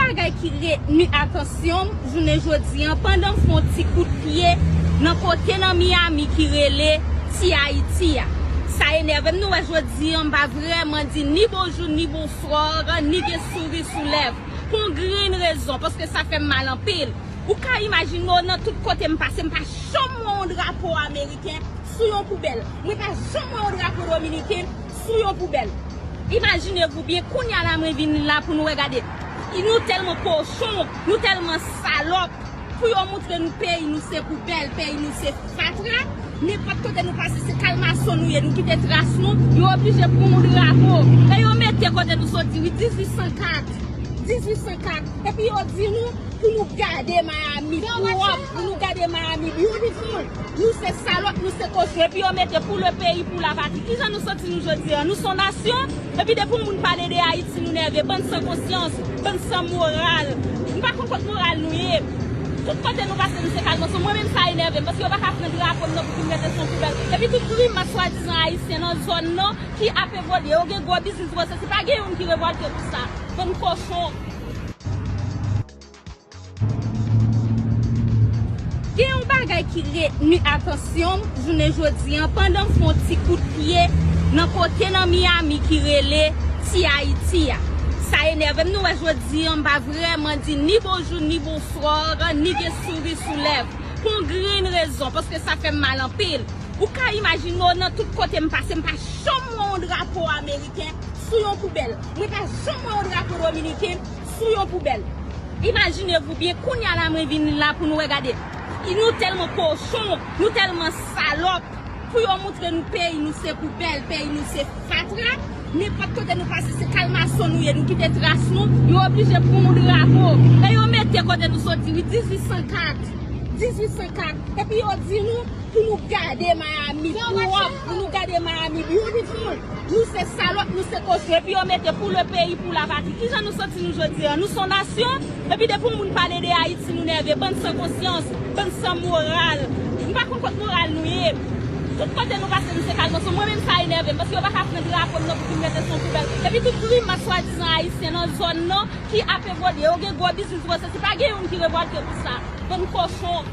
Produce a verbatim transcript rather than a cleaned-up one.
Bagay ki retni atansyon m jounen jodi an, pandan m fè yon ti kout pye nan kote nan Miami ki rele Ti Ayiti a. Sa enève m, nou wè jodi an, m pa vrèman di ni bonjou, ni bonswa, ni gen souri sou lèv. Pou yon grenn rezon, paske sa fè m mal anpil. Ou ka imajine w, nan tout kote m pase, m pa janm wè yon drapo ameriken sou yon poubèl. Mwen pa janm wè yon drapo dominiken sou yon poubèl. Imajine vou byen, kounye a la mwen vin la pou nou wè gade. Nou tèlman kochon, nou tèlman salòp. Pou yo moutre nou peyi nou se poubèl, peyi nou se fatra. Nenpòt kote nou pase, se kalmason nou ye, nou kite tras nou. Yo oblije pran yon drapo. E yo mete kote nou soti, wi, dizuit san kat. Dizuit san kat. Epi yo di nou, pou nou gade Miami pwòp, pou nou gade Miami beautiful. Nou se salòp, nou se kochon, epi yo mete pour le pays, pour la patrie. Kijan nou santi nou jodi an? Nou se yon nasyon, epi depi yon moun pale de Ayiti, nou nève, bann san konsyans, bann san moral. M pa konn kot moral nou ye. Tout kote nou pase, nou se kalmason. Mwen menm sa enève m, paske yo pa ka pran drapo m nan pou vin mete sou yon poubèl. Epi tout grimas swadizan ayisyen nan zòn nan ki ap evolye, yo gen gwo biznis, gwo sesi, pa gen youn ki revòlte pou sa. Bann kochon. Gen yon bagay ki retni atansyon m jounen jodi an, pandan m fè yon ti kout pye nan kote nan Miami ki rele Ti Ayiti a. Sa enève m, nou wè jodi an, m pa vrèman di ni bonjou, ni bonswa, ni gen souri sou lèv. Pou yon grenn rezon, paske sa fè m mal anpil. Ou ka imajine w, nan tout kote m pase, m pa janm wè yon drapo ameriken sou yon poubèl. Mwen pa janm wè yon drapo dominiken sou yon poubèl. Imajine vou byen, kounye a la mwen vin la pou nou wè gade. Nou tèlman kochon, nou tèlman salòp. Pou yo moutre nou peyi nou se poubèl, peyi nou se fatra. Nenpòt kote nou pase, se kalmason nou ye, nou kite tras nou. Yo oblije pran yon drapo. E yo mete kote nou soti, wi, dizuit san kat. Dizuit san kat. Epi yo di nou, pou nou gade Miami pwòp, pou nou gade Miami beautiful. Nou se salòp, nou se kochon, epi yo mete pour le pays, pour la patrie. Kijan nou santi nou jodi an? Nou se yon nasyon, epi depi yon moun pale de Ayiti, nou nève, bann san konsyans, bann san moral. M pa konn kot moral nou ye. Tout kote nou pase, nou se kalmason. Mwen menm sa enève m, paske yo pa ka pran drapo m nan pou vin mete sou yon poubèl. Epi tout grimas swadizan ayisyen nan zòn nan ki ap evolye, yo gen gwo biznis, gwo sesi, pa gen youn ki revòlte pou sa. Bann kochon.